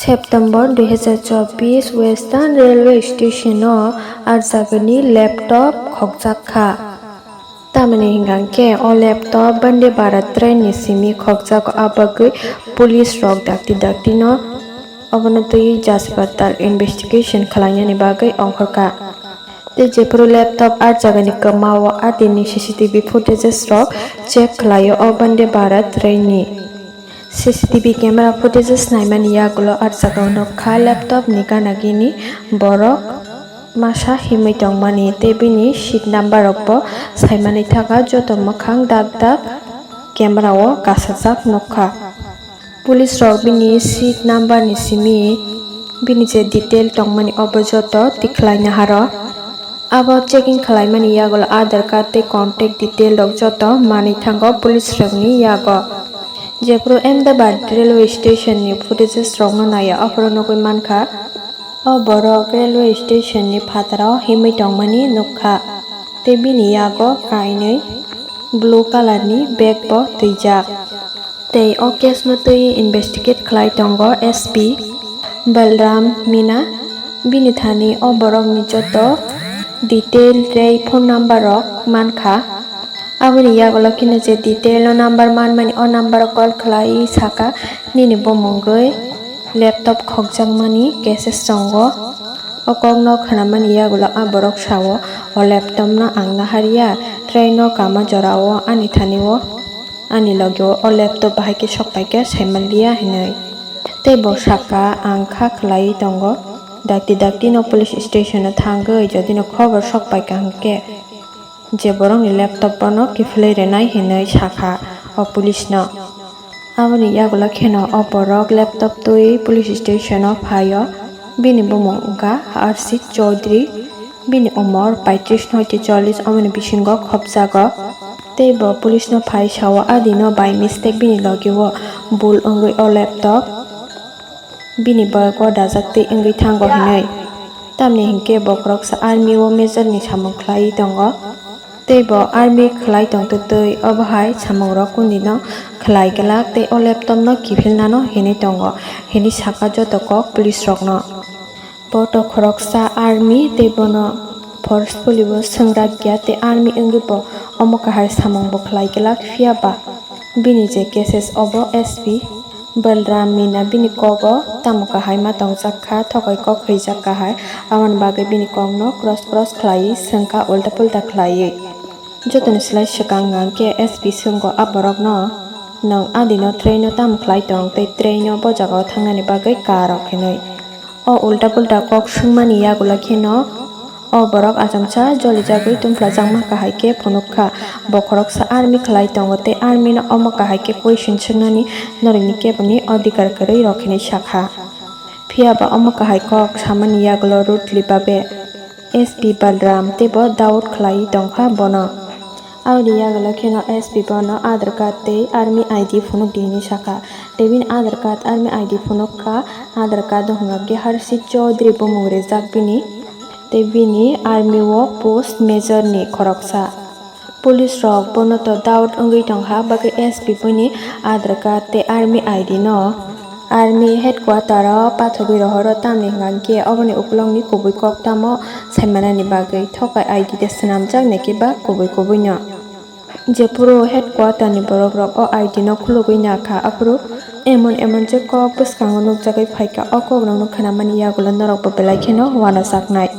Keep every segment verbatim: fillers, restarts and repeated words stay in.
September dui hazar chobbish Western Railway Station o arjagani laptop khokjak kha. Tamoni hingkha khe o laptop Vande Bharat train ni simi khokjago, a bagwi police rok dakti dakti no obono twi jaspatal investigation khlainani bagwi ongkhorkha. Tei jephuru laptop arjagani kwmao a dinni C C T V footages rok check khlaio o Vande Bharat train ni. C C T V camera footages naimani yagulo arjagao nukha laptop ni gana gini borok masa himwi tongmani tei bini seat number rokbo saimani thangkha, joto mwkhang dak dak camera o kasajak nukha. Police rok bini seat number ni simi bini je detail tongmani obo joto tikhlai naharo. Abo checking khlaimani yagulo Aadhaar card tei contact detail rok joto manwi thango police rokni yago. Jephuru Ahmedabad railway station ni footages rokno naiya, aphuru nugwi mankha o borok railway station ni phataro himwi tongmani nukha tei bini yago kainwi blue colour ni bag bo twijak. Tei o case no twi investigate khlai tongo S P Balram Meena. Bini thani o borok ni joto detail tei phone number rok mankha. Aboni yagulo kheno je detail o number manmani, o number o call khlai saka, "Nini bumungwi laptop khokjakmani cases tongo." O kokno khnamani yagulo a borok sao, "O laptop no ang naharya, train o kama jorao ani thani o ani logi o laptop bahai khe sok paikha saimanliya," hinwi. Tei bo saka, "Ang kha khlaiwi tongo, dakti dakti no police station o thangwi jodi no khobor sok paikha hwnkhe je borokni laptop bono kiphilwi rwnai," hinwi sakha o police no. Aboni yagulo kheno o borok laptop twi police station o phaio. Bini bumung wngkha Harshit Chaudhary. Bini umor paitris hoite chollish, omoni bisingo khopjago. Tei bo police no phai sao, "A dino by mistake bini logi o bul wngwi o laptop bini bag o dajak twi wngwi thango," hinwi. Tamni hinkhe bo khoroksa army o major ni samung khlaiwi tongo. Tei bo army khlai tongtwtwi obo hai samungrok kundino khlai glak tei o laptop no kiphilnano hinwi tongo, hinwi sakha joto kok police rokno. Bo to khoroksa army tei bono forcefully bo swngragya tei army wngwi bo omo kahai samung bo khlai glak, phiya ba bini je cases obo S P Balram Meena bini kogo tamo kahai ma tongjak kha, thokai kok hwijak kahai, aboni bagwi bini kokno cross cross khlaiwi swngkha, ulta pulta khlaiwi. Jotoni slai swkang hwnkhe S P swngkha a borokno, "Nwng adino train o tamo khlai tong tei train o bo jagao thangnani bagwi kar rok?" hinwi. O ulta pulta kok swngmani yagulo kheno o borok achomsa jolijagwi tumphlajakma kahai khe phunuk kha. Bo khoroksa army khlai tongo tei army no omo kahai khe question swngnani norokni keboni odhikar kwrwi rok hinwi sakha. Phiya ba omo kahai kok samani yagulo rudely babe S P Balram teibo doubt khlai tongkha bono. Aboni yagulo kheno S P bono Aadhaar card tei army I D phunuk di hinwi sakha. Tei bini Aadhaar card, army I D phunuk kha. Aadhaar card o hwnka khe Harshit Chaudhary bumung rijak bini. Tei bini army o post major ni khoroksa. Police rok bono to doubt wngwi tongkha, bagwi S P bini Aadhaar card tei army I D no army headquarter o pathogwi rohoro, tamni hwnkha khe oboni ukulokni kubui kok tamo saimanani bagwi thokai I D de swnamjak, naki ba kubui kubui no. Jephuru headquarter ni borok rok o I D no khulugwi nakha, aphuru emon emon je kok bwskango nukjagwi phaikha, o kok rokno khnamani yagulo norokbo belai kheno uanajaknai.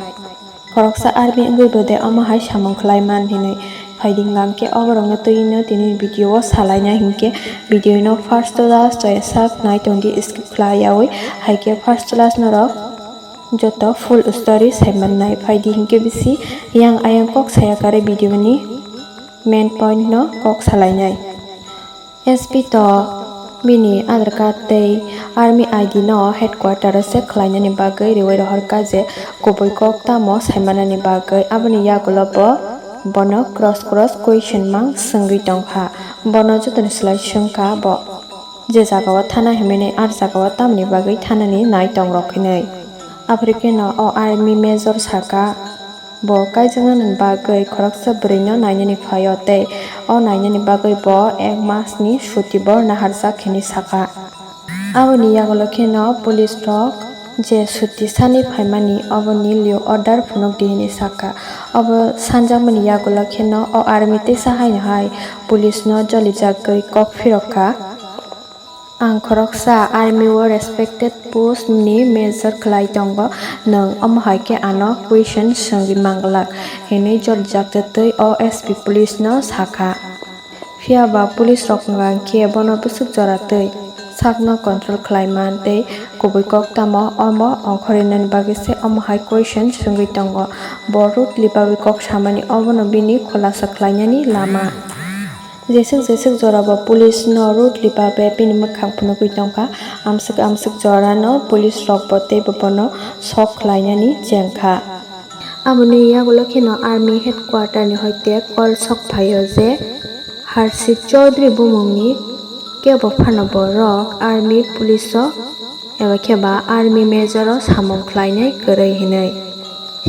Khoroksa army wngwi bo de omo hai samung khlai man hinwi phaidi hwnkha khe oborokno twi no tini video o salainai hinkhe video no first to last o sak nai tongdi skip khlai yaui, hai khe first to last norok joto full story sai mannai. Phaidi hinkhe bisi yang ayang kok saya kare video ni main point no kok salainai. S P to bini Aadhaar card tei army I D no headquarter o check khlainani bagwi riwi rohorkha je kubui kok tamo saimanani bagwi. Aboni yagulo bo bono cross cross question mang swngwi tongkha. Bono jotoni slai swngkha bo je jagao thana himani ar jagao tamoni bagwi thanani nai tongrok hinwi. Aphuru kheno o army major sakha, bo kaijaknani bagwi khoroksa bwrwino nainani phaio tei o nainani bagwi bo ek masni suti bo naharjak hinwi sakha. Aboni yagulo kheno police rok je suti sani phaimani oboni lieu order phunukdi hinwi sakha. Obo sanjakmani yagulo kheno o army teisa haino hai police no jolijagwi kok phirokha. Ang khoroksa army o respected post ni major khlai tongo, nwng omo hai khe ano question swngwi manglak, hinwi jolijak tei o S P police no sakha. Phiya ba police rok hwnkha khe bono bwswk jora tei sakno control khlai man tei kubui kok tamo omo ongkhorwi nani bagwi se omo hai question swngwi tongo. Bo route lipawi kok samani obono bini khulasa khlainani lama. Jeswk jeswk jora bo police no route lipa be bini mwkhang phunugwi tongkha. Amswk amswk jora no police rok bo tei bo bono sok khlainani chengkha. Aboni yagulo kheno army headquarter ni hoite call sok phaio je Harshit Chaudhary bumungni kebo phano borok army police o eba khe ba army major o samung khlainai kwrwi hinwi.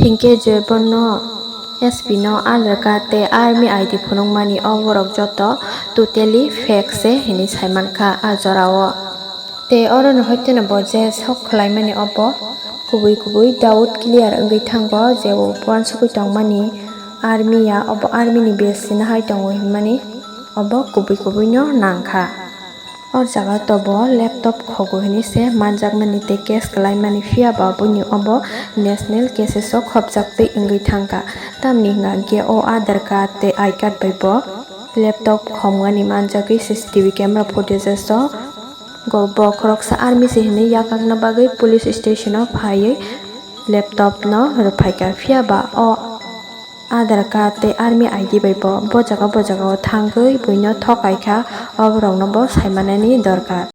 Hinkhe je bono S P no Aadhaar card tei army I D phunukmani o borok joto totally fake se hinwi saimankha a jorao. Tei oro no hoiteno bo je sok khlaimani obo kubui kubui doubt clear wngwi thango je o uansugwi tongmani army ya obo army ni base se nahai tongo hinmani obo kubui kubui no nangkha. O jaga to bo laptop khogo hinwi se manjakmani tei case khlaimani, phiya ba buini obo national cases o khopjaktwi wngwi thangkha. Tamni hwnkha hwnkhe o Aadhaar card tei I card bai bo laptop khomgani manjagwi C C T V camera footages o go-, bo khoroksa army se hinwi yakakna bagwi police station o phaiwi laptop no rwphaikha, phiya ba o Aadhaar card tei army I D bai bo bojaga bojaga o thangwi buino thokaikha, oborokno bo saimanani dorkar.